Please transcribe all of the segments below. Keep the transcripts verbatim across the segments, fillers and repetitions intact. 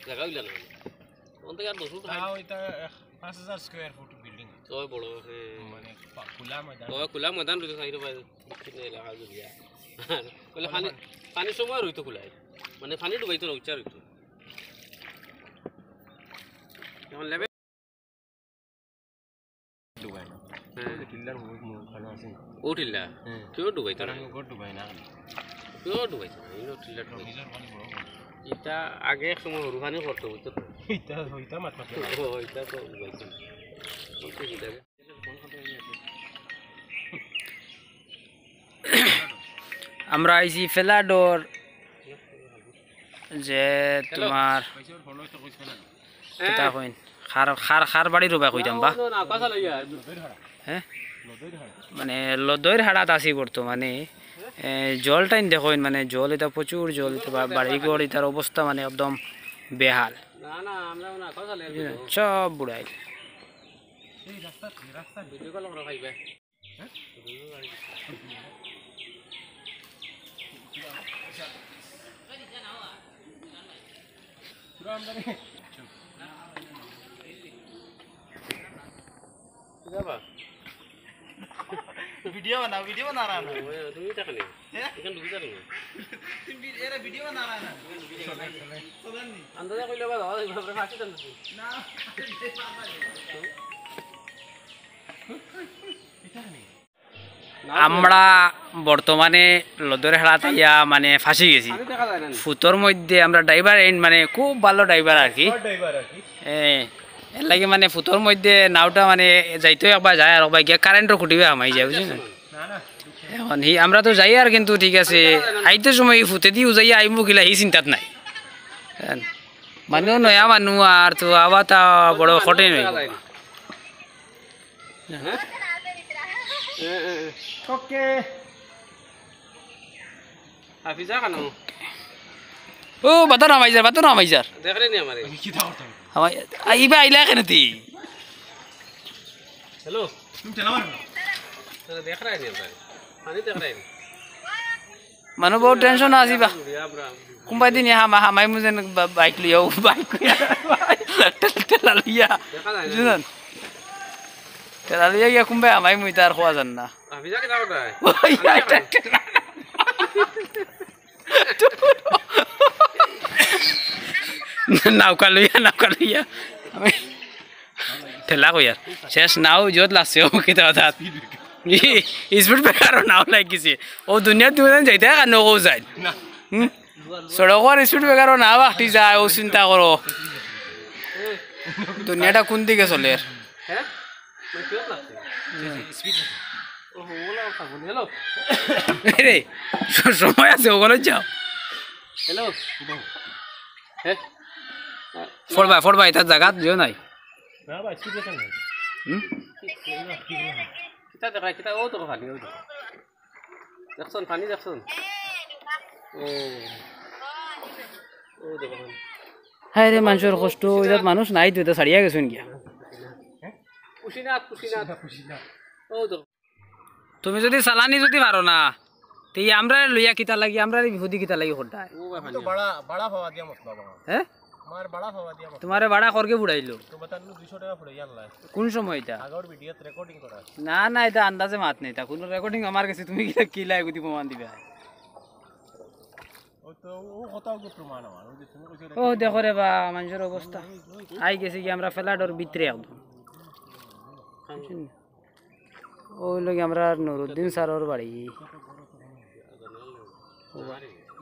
জাগা অইলা না। অন থাকি আর দশ ফুট হাইট। তাও ইটা এক, পাঁচ হাজার স্কয়ার ফুট বিল্ডিং। তো বড়, হ্যাঁ। মানে, পা-, খোলা ময়দান। তো খোলা ময়দান রইছে, সাইডে বাইরে বিচ্ছিন্ন এলাকা জুড়িয়া। আর বলে পানি, পানির সময় রইতো খোলায়। মানে, পানি ডুবাইতো না, উচ্চা রইতো। এখন লেভেল ডুবায় না। হ্যাঁ। ওই যে টিল্লার মুখ, মুখ ওখানে আছে। ও টিল্লা? হ্যাঁ। কেউ ডুবাইতো না। কারণ ওগো ডুবায় না। কেউ ডুবাইতো না, এই টিল্লা ডুবাইতো। নিজের পানি বড় বড়। ইটা আগে এক সময় হুরু পানি করতো, বুঝছো তো? ইটা, ইটা মাত মাত। ও, ইটা তো ডুবাইতো না। ওই তো কি জায়গা? আমরা আইছি ফেলাডোর, যে তোমার কিতা কইন, খার, খার, খার বাড়ির উবায় কইতাম বা। হ্যাঁ? মানে, লদইর হাড়াত আছি বর্তমানে। এ, জল টাইন দেখইন, মানে, জল ইটা প্রচুর জল, ইটা বা-, বাড়ি ঘর, ইটার অবস্থা মানে একদম বেহাল। সব বুড়াইল। ভিডিও বানাও, ভিডিও বানা রাখা। তুমি দেখো নি? হ্যাঁ? এখানে ঢুকে যাবে না। তুমি ভি-, এরা ভিডিও বানা রাখা। আন্দাজে কইলে বা দাদা, এইভাবে ফাঁসি দেন না। না। আমরা বর্তমানে লদইর হাড়াত আইয়া মানে ফাঁসি গেছি। ফুতর মধ্যে আমরা ড্রাইভার এইন মানে খুব ভালো ড্রাইভার আর কি। এ, এর লাগি মানে ফুতর মধ্যে নাওটা মানে যাইতেও একবার যায় আর একবার গিয়া কারেন্টর খুঁটিবে হামাই যায়, বুঝলি না? এখন হি, আমরা তো যাই আর কিন্তু ঠিক আছে, আইতে সময় ই ফুতেদি উজাইয়া আইমু কিলা হি চিন্তাত নাই। মানু নয়া মানু আর তো আওয়াটা বড় কঠিন অইবো। হ্যাঁ? এ, এ, এ। ওকে। হাফিজা খানো। ও, বাতো না মাইজার, বাতো না মাইজার। দেখরে নি আমারে। আমার, আ, ইবা আইলা কেনে তি? হ্যালো। তুমি ঠেলা মারো। তাহলে দেখরে নি আমারে। আমি দেখরে নি। মানু বহুত টেনশন আছি বা। কুম্বাই দিন হামা, হামাই মুজেন বা-, বাইক লইয়া, ও বাইক লইয়া, ঠেলা লইয়া। দেখা যায় না। বুঝলেন? ঠেলা লইয়া গিয়া কুম্বাই হামাই মুই তার খোয়া যান না। হাফিজা কিতা করতায়? ওই, আচ্ছা, এটা ঠেলা। নৌকা লইয়া, নৌকা লইয়া। আমি ঠেলা কইয়ার। শেষ নাও জোত লাগছে, ও কিতা কথা। ই, স্পিড ব্রেকারও নাও লাগিছে। ও দুনিয়ার দুনিয়া যাইতে কানো কো যায়। হুম? সড়কর স্পিড ব্রেকারও না বাকি যায়, ও চিন্তা করো। দুনিয়াটা কোন দিকে চলের? হ্যাঁ? মানে কিহত লাগছে? হুম। ও, ওলা কথা বলি। হ্যালো। রে, স-, সময় আছে, ওখানে যাও। হ্যালো। হ্যাঁ? ফোর বাই, ফোর বাই, তার জাগাত যেও নাই। না ভাই, সিরিয়াস নাই। হুম? না, ঠিক না। কিতা দেখা, কিতা, ও তো খালি, ও তো। দেখছন, পানি দেখছন? ও। ও দেখো পানি। হায় রে, মানুষর কষ্ট, ওই জাত মানুষ নাই তো, এটা ছাড়িয়া গেছইন গিয়া। কুশিনাথ, কুশিনাথ। ও তো। তুমি যদি চালানি যদি পারো না, তে আমরা লইয়া কিতা লাগি, আমরা বিপদি কিতা লাগি করতায়? ও বাবা, আমি তো ভাড়া, ভাড়া পাওয়া দিয়া মতলব আমার। হ্যাঁ? আমার ভাড়া পাওয়া দিয়া মতলব। তোমারে ভাড়া করকে ফুড়াইলো? তো বাতান দুইশো টাকা ফুড়াই আনলা। কোন সময় এটা? আগর ভিডিওত রেকর্ডিং করা আছে। না, না, এটা আন্দাজে মাত নেই। তা কোনো রেকর্ডিং আমার গেছে, তুমি কিলা, কিলা এগুদি প্রমাণ দিবা? ও তো, ও কথা ওকে প্রমাণ আমার। ওই যে তুমি কইছো ও, দেখো রে বা, মানুষর অবস্থা। আই গেছে কি আমরা ফেলাডোর ভিতরে একদম। বুঝছেন? ওই লগে আমরা নুরুদ্দিন স্যারর বাড়ি। ও,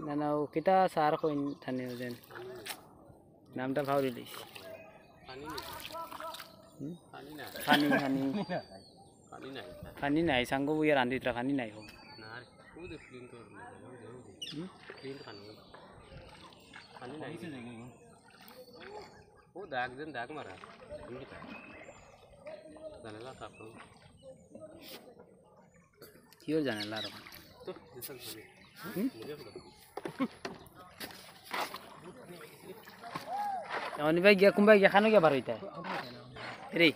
না, না, ও কিতা স্যার কইন থানি ওজন। নামটা ফাউরি লইছি। হুম? ফানি, ফানি। ফানি নাই। ফানি নাই, সাঙ্গো বুইয়া রান্ধিতরা ফানি নাই হো। না রে, ও যে ক্লিন তো না, ও যে, ও যে। হুম? ক্লিন তো ফানি। ফানি নাই। ও দাগ দেন, দাগ মারা। হুম, কিতা? জানালা কাপড়। কিওর জানালা আর? তো, দিশাল ফানি। হুম? মুখে ফুটা। অনি ভাই গিয়া, কুম্বাই গিয়া, খানো গিয়া বার হইতা? রে,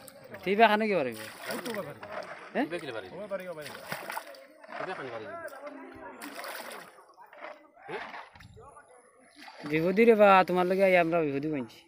তুই বা খানো গিয়া বার হইবে? হ্যাঁ? তুই বা কিলা বার হইবে? তুই বা খানো বার হইবে? হ্যাঁ? বিপদি রে বা, তুমার লগে আইয়া আমরা বিপদি বনছি।